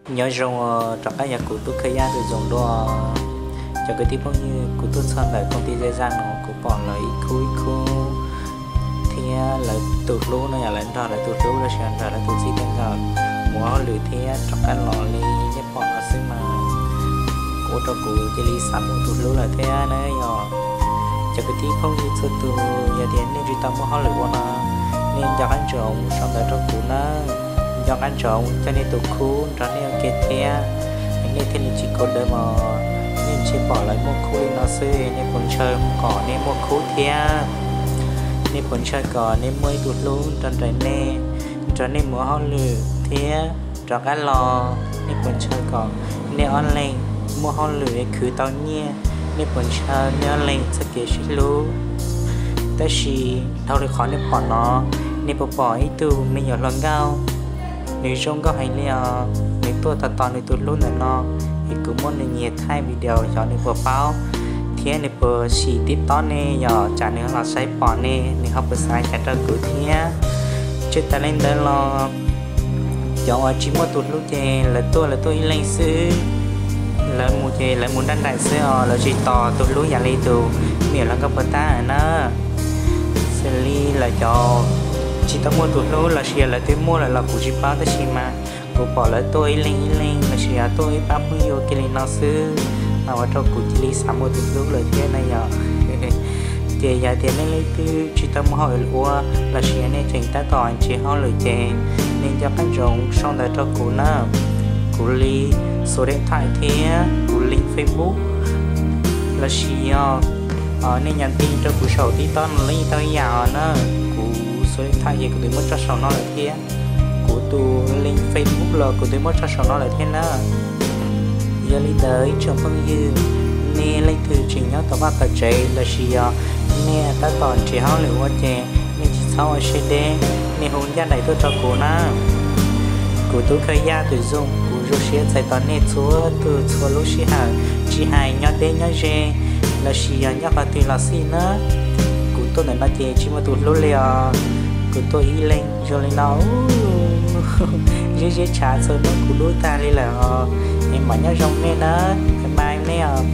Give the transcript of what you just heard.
Nyob zoo, rov qab yog kuv Tub Khawv Yaj tus zoo dua. Cov kwv tij phooj ywg, kuv tuaj txog ntawm koom tij zej zaj no kuv pom lawv ib khub ib khub thiab lawv tus hlub no yog lawv nrog lawv tus hlub los sis nrog lawv tus txij tus nkawm mus hauj lwm thiab rov qab los li nej pom no xwb mas ua rau kuv cia li xav mus tus hlub lawm thiab na yog. Cov kwv tij phooj ywg txhua tus, yog tias nej tsis tau muaj hauj lwm ua no, nej nco qab ntsoov sau ntawv rau kuv na. Nco qab ntsoov coj nej tus khub nrog nej ua ke thiab, nej thiaj li tsis kau daws mas. Nej ntshe pom lawv muaj khub li no xwb, nej puas ntshaw kom nej muaj khub thiab? Nej puas ntshaw kom nej muaj ib tug hlub nrog nraim nej, nrog nej mus hauj lwm thiab rov qab los? Nej puas ntshaw kom nej ob leeg muaj hauj lwm khwv tau nyiaj? Nej puas ntshaw nej ob leeg txoj kev sib hlub? Tab sis dhau li qhov nej pom no, nej puas pom ib tug me nyuam hluas nkauj, nws zoo nkauj heev li os. Nws tuaj tos tos nws tus hlub ntawm no, es kuv muab nws nyiag thaij video xyov nws puas paub thiab nws puas sim TikTok ne yog, tsam nws los saib pom ne nws ho puas xav cas rau kuv thiab. Tsis tas li ntawd los cov uas tsis muaj tus hlub ces lawv tuaj lawv tuaj ib leeg xwb, lawv mus ces lawv mus nraj nraim xwb os, lawv tsis tos tus hlub yam li tus me nyuam hluas nkauj puag ta na. Xws li lawv cov tsis tau muaj tus hlub los sis yog lawv twb muaj lawm los kuv tsis paub, tab sis mas kuv pom lawv tuaj ib leeg ib leeg los sis yog tuaj ib pab phooj ywg ua ke li no xwb, mas ua rau kuv cia li xav muaj tus hlub lawm thiab na yog. Ces yog tias nej leej twg tsis tau muaj hauj lwm ua los sis yog nej tseem tab tom nrhiav hauj lwm ces nej nco qab ntsoov sau ntawv rau kuv na. Kuv li xuv dej thaim thiab kuv link Facebook los sis yog nej nyam ti rau kuv saum TikTok no los yeej tau ib yam os na. Kuv xuv dej thaim ces kuv twb muab tso saum no lawm thiab, kuv tus link Facebook los kuv twb muab tso saum no lawm thiab na. Yog li ntawd ib tsoom phooj ywg, nej leej twg tseem nyob tom vaj tom tsev los sis yog nej tab tom nrhiav hauj lwm ua ces nej tsis txhob ua siab deb, nej hu ncaj nraim tuaj rau kuv na. Kuv Tub Khawv Yaj tus zoo, kuv zoo siab txais tos nej txhua tus txhua lub sij hawm, tsis hais nyob deb nyob ze los sis yog nyob qhov twg los xij na. Kuv tuaj ntawm no ces tsis muaj tus hlub li os. Kuv tuaj ib leeg zoo li no, zeb zeb tshav txhua hnub kuv dub tag li lawm os. Es mam nyob zoo nej na, bye bye nej os.